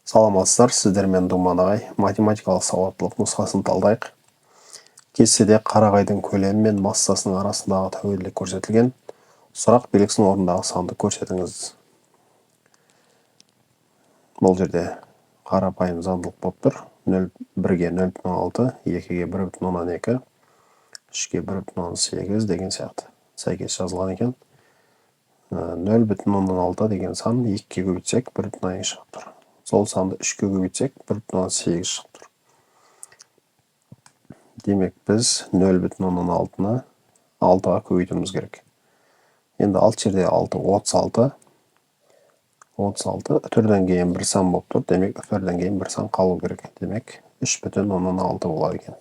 Саламатсыздар, сіздермен Думан ағай. Математикалық сауаттылық нұсқасын талдайық. Кестеде қарағайдың көлемі мен массасының арасындағы тәуелділік көрсетілген. Сұрақ белгісінің орнындағы санды көрсетіңіз. Бұл жерде қарапайым заңдылық болып тұр. 1-ге 0,6, 2-ге 1,2, 3-ге 1,8 деген сияқты. Сәйкес жазылған екен. 0,6 деген сан 2-ге көбейтсек 1,2 шығып тұр. Сол санды 3-ке көбейтсек 1,8 шығып тұр. Демек, біз 0,6-ны 6-ға көбейтуіміз керек. Енді 6 жерде 6, 36. 36 үтірден кейін бір сан болып тұр. Демек, үтірден кейін бір сан қалу керек. Демек, 3,6 болады екен.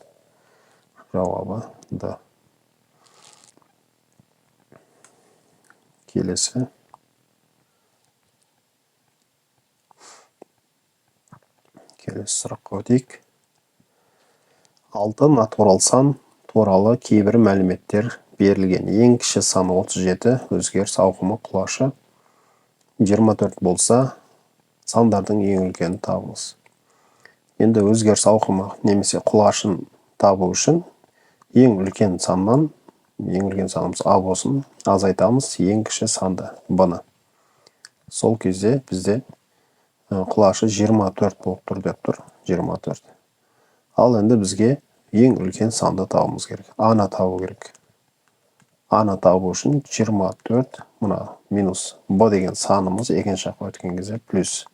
Жауабы Д. Келесі. Келесі сұраққа өтейік. 6 натурал сан туралы кейбір мәліметтер берілген. Ең кіші саны 37, өзгеріс ауқымы құлашы 24 болса, сандардың ең үлкенін табыңыз. Енді өзгеріс ауқымы немесе құлашын табу үшін ең үлкен саннан, ең үлкен санымыз А болсын, азайтамыз ең кіші санды Б-ны. Сол кезде бізде құлашы 24 болып тұр деп тұр, 24. Ал енді бізге ең үлкен санды табуымыз керек. А-ны табу керек. А-ны табу үшін 24, мына минус Б деген санымыз екінші жаққа өткен кезде плюс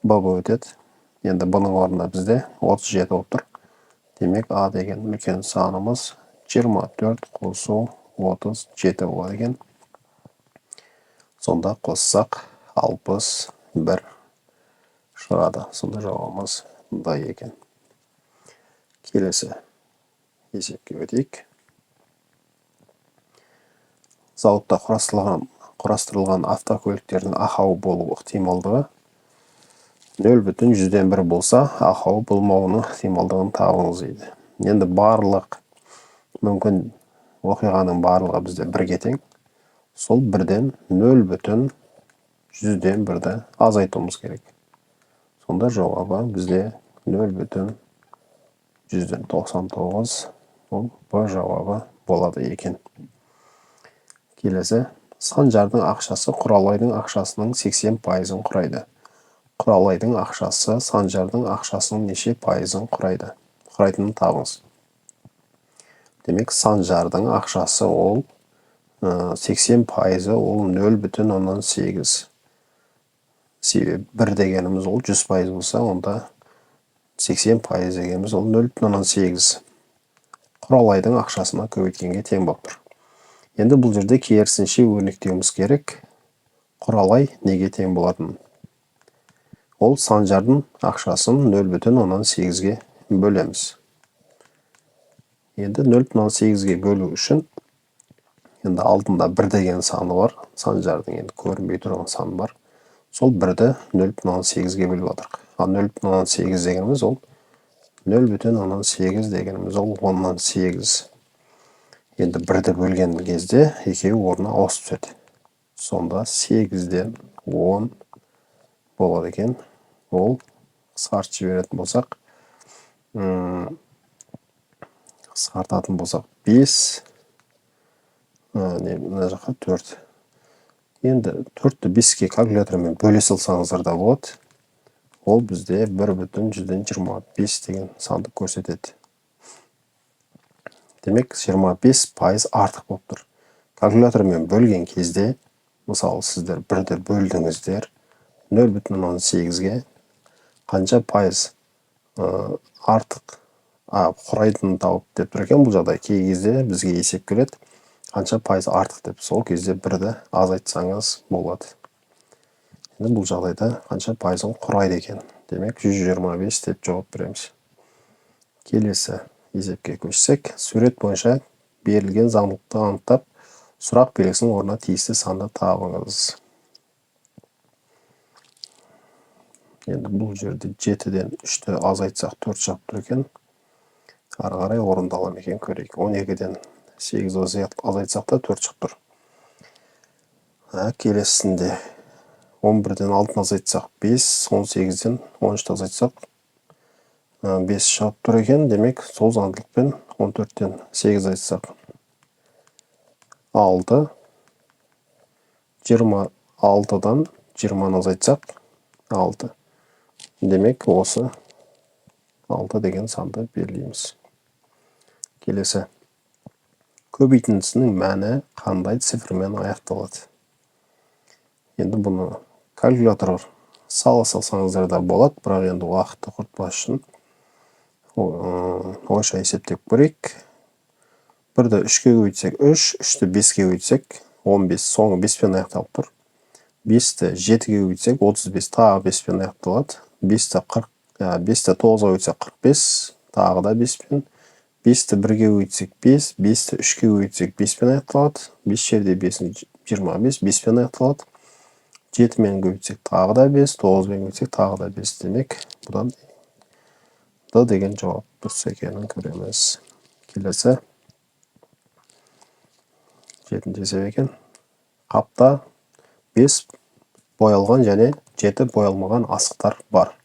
Б болып өтеді. Енді Б-ның орнында бізде 37 болып тұр. Демек, А деген үлкен санымыз 24 қосу 37 болады екен. Сонда қоссақ 61 шығады. Сонда жауабымыз Д екен. Келесі есепке өтейік. Зауытта құрастырылған автокөліктердің ақауы болу ықтималдығы 0,1 болса, ақауы болмауының ықтималдығын табыңыз дейді. Енді барлық мүмкін оқиғаның барлығы бізде бірге тең. Сол бірден 0,1-ді азайтуымыз керек. Сонда жауабы бізде 0,199, ол Б жауабы болады екен. Келесі, Санжардың ақшасы Құралайдың ақшасының 80%-ын құрайды. Құралайдың ақшасы Санжардың ақшасының неше пайызын құрайды? Құрайтынын табыңыз. Демек, Санжардың ақшасы ол 80%-ы ол 0,8. Себебі 1 дегеніміз ол 100% болса, онда 80% дегеніміз ол 0,8. Құралайдың ақшасына көбейткенге тең болып тұр. Енді бұл жерде керісінше өрнектеуіміз керек. Құралай неге тең болатынын. Ол Санжардың ақшасын 0,8-ге бөлеміз. Енді 0,8-ге бөлу үшін енді алдында 1 деген саны бар. Санжардың енді көрінбей тұрған саны бар. Сол 1-ді 0,8-ге бөліп отырық. Ал 0,8 дегеніміз ол 0,8 дегеніміз ол 10-8. Енді 1-ді бөлген кезде екеуі орнына ауысып түседі. Сонда 8-ден 10 болады екен. Ол қысқартып жіберетін болсақ, қысқартатын болсақ 5, не, мына жаққа 4. Енді 4-ті 5-ке калькулятормен бөле салсаңыздар да болады. Ол бізде 1,25 деген санды көрсетеді. Демек, 25% артық болып тұр. Калькулятормен бөлген кезде, мысалы, сіздер 1-ді бөлдіңіздер, 0,8-ге қанша пайыз артық құрайтынын тауып деп тұр екен. Бұл жағдай кей кезде бізге есеп келеді, қанша пайыз артық деп. Сол кезде 1-ді азайтсаңыз болады. Енді бұл жағдайда қанша пайызын құрайды екен? Демек, 125 деп жауап береміз. Келесі есепке көшсек, сурет бойынша берілген заңдылықты анықтап, сұрақ белгісінің орнына тиісті санды табыңыз. Енді бұл жерде 7-ден 3-ті азайтсақ 4 шығып тұр екен. Ары қарай орындала ма екен көрейік. 12-ден 8 азайтсақ та 4 шығып тұр. Келесісінде 11-ден 6-ны азайтсақ 5, 18-ден 13-ті азайтсақ 5 шығып тұр екен. Демек, сол заңдылықпен 14-тен 8 азайтсақ 6, 26-дан 20-ны азайтсақ 6. Демек, осы 6 деген санды белгілейміз. Келесі. Көбейтіндісінің мәні қандай цифрмен аяқталады? Енді бұны калькулятор сала салсаңыздар да болады, бірақ енді уақытты құртпас үшін ойша есептеп көрейік. 1-ді 3-ке көбейтсек 3, 3-ті 5-ке көбейтсек 15, соңы 5-пен аяқталып тұр. 5-ті 7-ге көбейтсек 35, тағы 5-пен аяқталады. 5-ті 9-ға көбейтсек 45, тағы да 5-пен. 5-ті 1-ге көбейтсек 5, 5-ті 3-ке көбейтсек 5-пен аяқталады. 5 жерде 5-ің 25, 5-пен аяқталады. 7-мен көбейтсек тағы да 5, 9-бен көбейтсек тағы да 5. Демек, бұдан Д деген жауап дұрыс екенін көреміз. Келесі 7-ші есеп екен. Қапта 5 боялған және 7 боялмаған асықтар бар.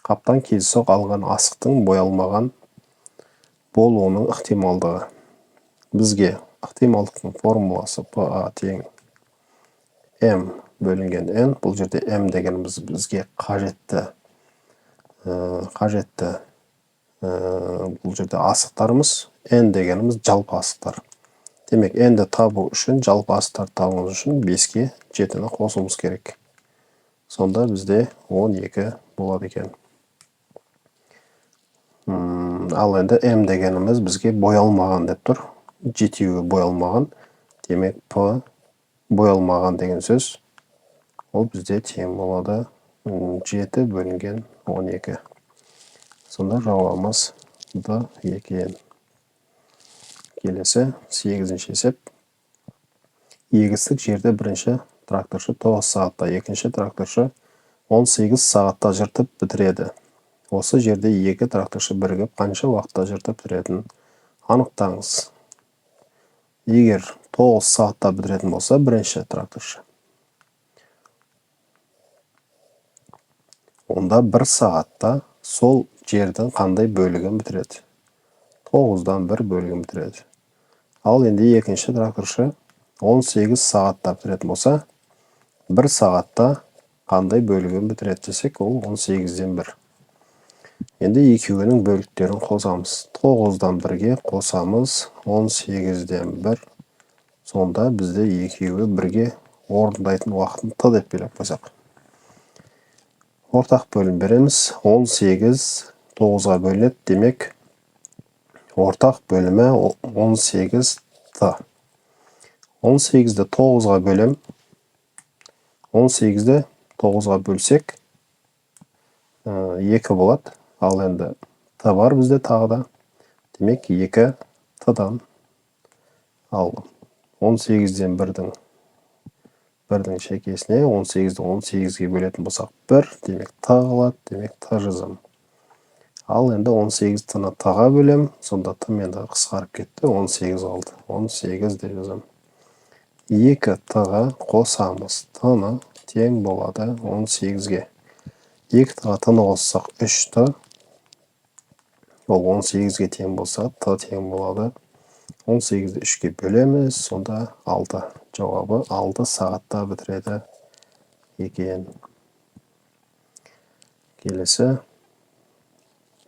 Қаптан кездейсоқ алынған асықтың боялмаған болуының ықтималдығы. Бізге ықтималдықтың формуласы PA тең M бөлінген N. Бұл жерде M дегеніміз бізге қажетті бұл жерде асықтарымыз, N дегеніміз жалпы асықтар. Демек, N-ді табу үшін, жалпы асықтарды табуымыз үшін 5-ке 7-ні қосуымыз керек. Сонда бізде 12 болады екен. Ал енді М дегеніміз бізге боялмаған деп тұр. 7-еуі боялмаған. Демек, П боялмаған деген сөз. Ол бізде тең болады 7 бөлінген 12. Сонда жауабымыз Д екен. Келесі 8-ші есеп. Егістік жерді бірінші тракторшы 9 сағатта, екінші тракторшы 18 сағатта жыртып бітіреді. Осы жерде екі тракторшы бірігіп қанша уақытта жыртып бітіретінін анықтаңыз. Егер 9 сағатта бітіретін болса, бірінші тракторшы, онда 1 сағатта сол жердің қандай бөлігін бітіреді? 9-дан 1 бөлігін бітіреді. Ал енді екінші тракторшы 18 сағатта бітіретін болса, 1 сағатта қандай бөлігін бітіреді десек, ол 18-ден 1. Енді екеуінің бөліктерін қосамыз. 9-дан 1-ге қосамыз 18-ден 1. Сонда бізде екеуі бірге орындайтын уақытын Т деп белгілеп қойсақ. Ортақ бөлім береміз. 18 9-ға бөлінеді. Демек, ортақ бөлімі 18 Т. 18-ді 9-ға бөлем. 18-ді 9-ға бөлсек, 2 болады. Ал енді Т бар бізде тағы да. Демек, 2 Т-дан. Ал 18-ден 1-дің шекесіне 18-ді 18-ге бөлетін болсақ 1, демек Т қалады, демек Т жазамын. Ал енді 18 Т-ны Т-ға бөлем, сонда Т мен Т қысқарып кетті, 18 қалды. 18 деп жазамын. 2 Т-ға қосамыз Т-ны тең болады 18-ге. 2 Т-ға Т-ны қоссақ 3 Т. Ол 18-ге тең болса, Т тең болады. 18-ді 3-ке бөлеміз, сонда 6. Жауабы 6 сағатта бітіреді екен. Келесі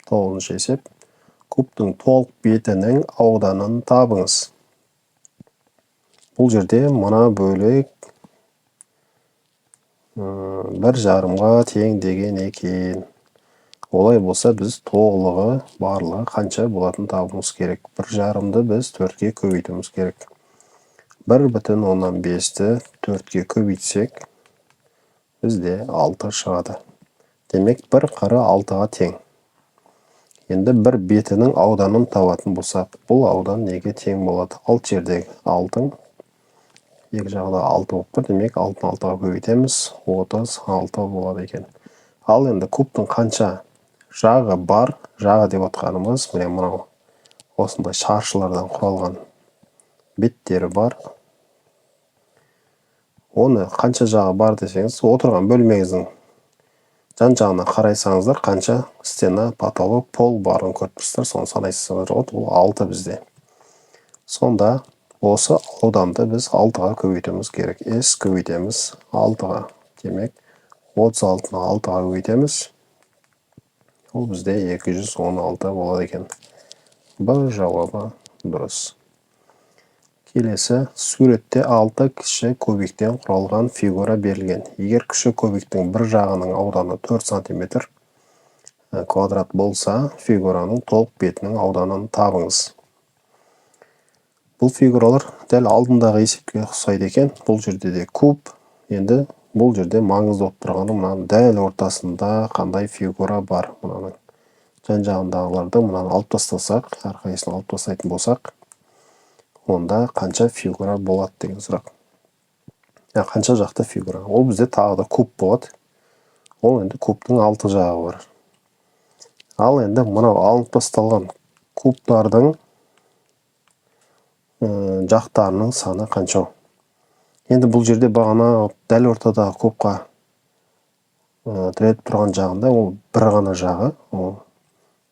9-шы есеп. Кубтың толық бетінің ауданын табыңыз. Бұл жерде мына бөлік 1,5-ға тең деген екен. Олай болса, біз толығы барлығы қанша болатынын табуымыз керек. 1,5-ды біз 4-ке көбейтуіміз керек. 1,5-ті 4-ке көбейтсек, бізде 6 шығады. Демек, бір қыры 6-ға тең. Енді бір бетінің ауданын табатын болсақ, бұл аудан неге тең болады? 6 жердегі 6-ың екі жағы да 6 болып тұр. Демек, 6-ны 6-ға көбейтеміз, 36 болады екен. Ал енді кубтың қанша жағы бар? Жағы деп отқанымыз міне мынау осындай шаршылардан құралған беттері бар. Оны қанша жағы бар десеңіз, отырған бөлмеңіздің жан жағына қарайсаңыздар, қанша стена, потолок, пол барын көріп тұрсыздар, соны санайсыздар. Ол 6 бізде. Сонда осы ауданды біз 6-ға көбейтуіміз керек. S көбейтеміз 6-ға. Демек, 36-ны 6-ға көбейтеміз. Ол бізде 216 болады екен. Б жауабы дұрыс. Келесі суретте 6 кіші кубиктен құралған фигура берілген. Егер кіші кубиктің бір жағының ауданы 4 сантиметр квадрат болса, фигураның толық бетінің ауданын табыңыз. Бұл фигуралар дәл алдындағы есепке ұқсайды екен. Бұл жерде де куб. Енді бұл жерде маңызды болып тұрғаны мынаның дәл ортасында қандай фигура бар. Мынаның жан жағындағыларды мынаны алып тастасақ, әрқайсысын алып тастайтын болсақ, онда қанша фигура болады деген сұрақ. Қанша жақты фигура? Ол бізде тағы да куб болады. Ол енді кубтың 6 жағы бар. Ал енді мынау алынып тасталған кубтардың жақтарының саны қанша? Енді бұл жерде бағана дәл ортадағы кубқа тіреліп тұрған жағында ол бір ғана жағы, ол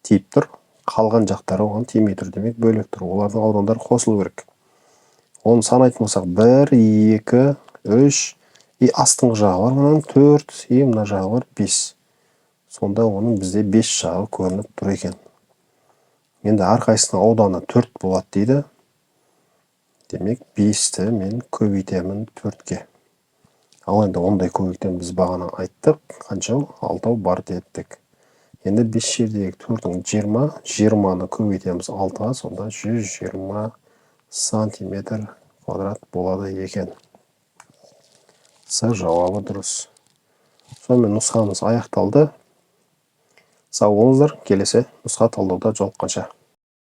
тиіп тұр. Қалған жақтары оған тимей тұр, демек бөлек тұр. Олардың аудандары қосылу керек. Оны санайтын болсақ, 1, 2, 3, и астыңғы жағы бар мынаның 4, и мына жағы бар 5. Сонда оның бізде 5 жағы көрініп тұр екен. Енді әрқайсысының ауданы 4 болады дейді. Демек, 5-ті мен көбейтемін 4-ке. Ал енді ондай көбейтемін біз бағана айттық. Қанша? 6 бар дедік. Енді 5 жердегі 4-ің 20, 20-ны көбейтеміз 6-ға, сонда 120 сантиметр квадрат болады екен. С жауабы дұрыс. Сонымен нұсқамыз аяқталды. Сау болыңыздар, келесі нұсқа талдауда жолыққанша.